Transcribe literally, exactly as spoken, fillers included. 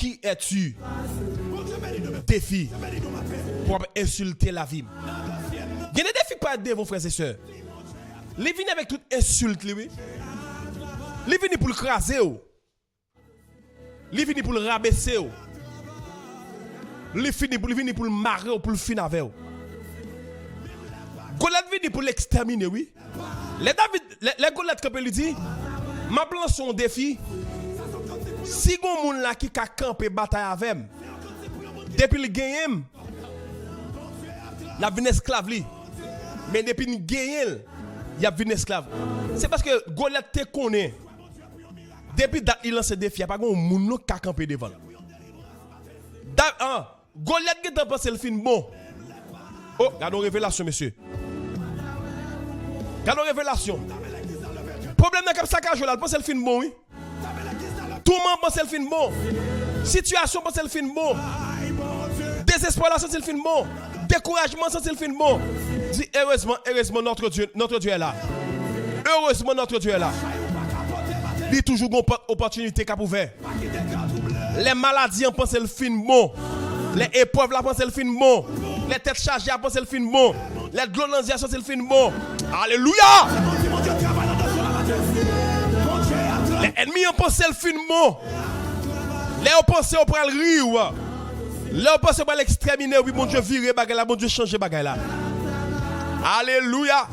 Qui es-tu? Defi. Pou ap ensilte lavi m. Gen de defi k parèt devan w, frè e sè. Li vini avèk tout ensilt li, wi. Li vini pou l kraze w. Li vini pou l rabese w. Li fini pou li vini pou l mare w, pou l fin avè w. Golyat vini pou l ekstèmine, wi. Lè David, lè, lè Golyat kanpe, li di, "M ap lanse yon defi. Si gon moun la ki ka kanpe batay avè m, depi l genyen m, l ap vin esklav li. Men depi n genyen l, y ap vin esklav." Se paske Golyat te konnen, depi dat li lanse defi a, pa gen yon moun non k ka kanpe devan l. Da, an, Golyat gentan panse l fin bon. Oh, gade yon revelasyon, mesye. Gade yon revelasyon. Pwoblèm nan k ap sakaje w la, l panse l fin bon, wi. Touman panse l fin bon. Sitiyasyon panse l fin bon. Dezespwa la santi l fin bon. Dekourajman santi l fin bon. Di, heureusement, heureusement, notre Dieu, notre Dieu est là. Heureusement, notre Dieu est là. Li toujou gon pòt opòtinite k ap ouvè. Lè maladi an panse l fin bon. Lè eprèv la panse l fin bon. Lè tèt chaje a panse l fin bon. Lè dlo nan zye a santi l fin bon. Alelouya! Lè ènmi an panse l fin bon. Lè yo panse yo pral ri w. Lè yo panse yo pral ekstèmine w, wi, Bondye vire bagay la, Bondye chanje bagay la. Alelouya!